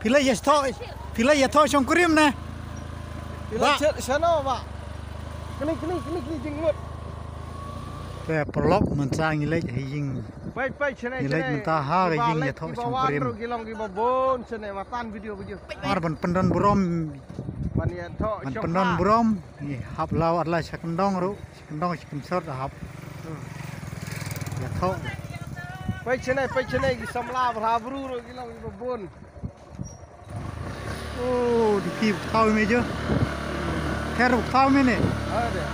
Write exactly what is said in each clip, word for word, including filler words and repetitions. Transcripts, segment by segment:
Phi la ïathoh, phi la ïathoh shongkurim ne? Phi la Bah. Chet shano, bah? Kini, kini, kini, kini jingmut. Te paralok, mynta ngi leit ha ïing. Peit, peit, shane, ngi leit shane. Mynta ha ka ïing ïathoh shongkurim. Kiba wan ruh ki long kiba bun shane, matan video, video. Mar ban pyndon burom. Ban ïathoh shongkurim. Ban pyndon burom. Ngi hap law ar lai sha kyndong ruh. Kyndong shi kynsor da hap. Hmm. Ïathoh. Peit shane, peit shane, ki samla bha bru ruh ki long kiba bun. Oh, di ki thaw me jo. Her thaw me ne. Ade.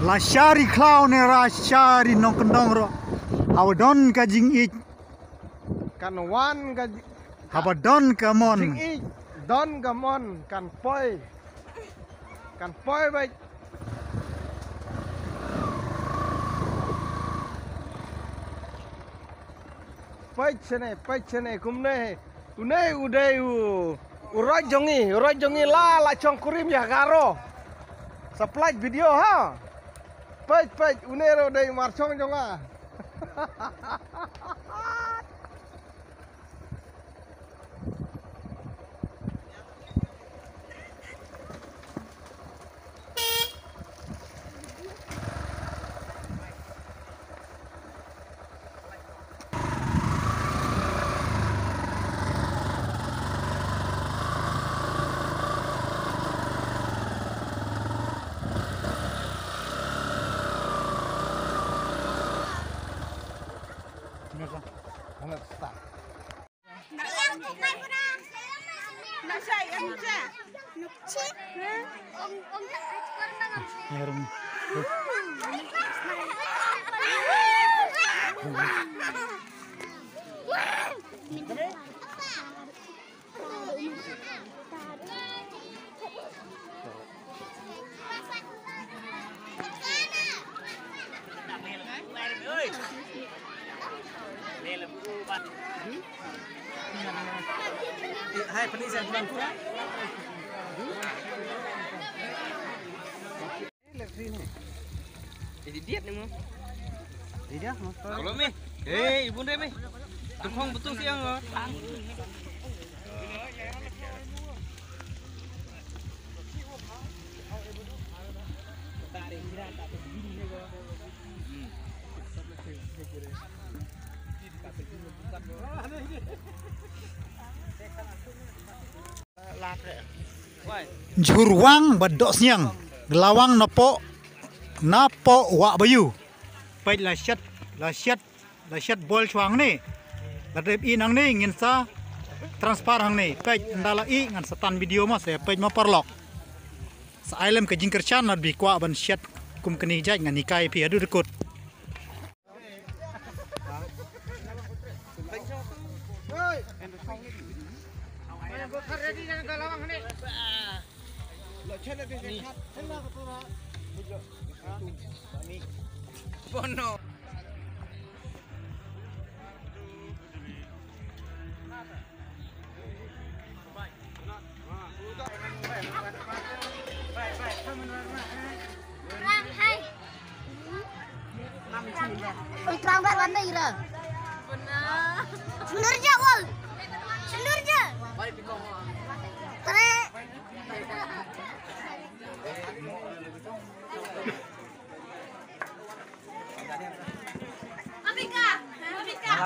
La shari khlaw ne ra shari nongkyndong ruh. Haba don ka jingïeit. Kan wan ka ji-, haba don ka mon. Jingïeit, don ka mon, kan poi. Kan poi beit. Peit shane, peit shane, kumne. Une u dei u, u roit jong ngi, u roit jong ngi la, la shongkurim ïa Garo. Sa pynlait video ha. Peit, peit, une ruh dei u marshong jong nga. Idiot ni mo. Idiot mo. Kalau mi. Eh, ibun deh mi. Tukang betul sih yang. Jhurwang bad dohsniang, lawang napoh, napoh wah bayu. Peit la shet, la shet, la shet bol shuwa hangne. La dep i nangne ngin sa transfer hangne. Peit ynda la i ngan sa tan video ma se peit ma paralok. Sa ai lem ka jingkyrshan lada phi kwah ban shet kum kane jait ngan hikai phi haduh dkut. Bono. Oi, terang ber warna ira. Benar. Benar je, wal. Benar je. Tere. Amika, Amika.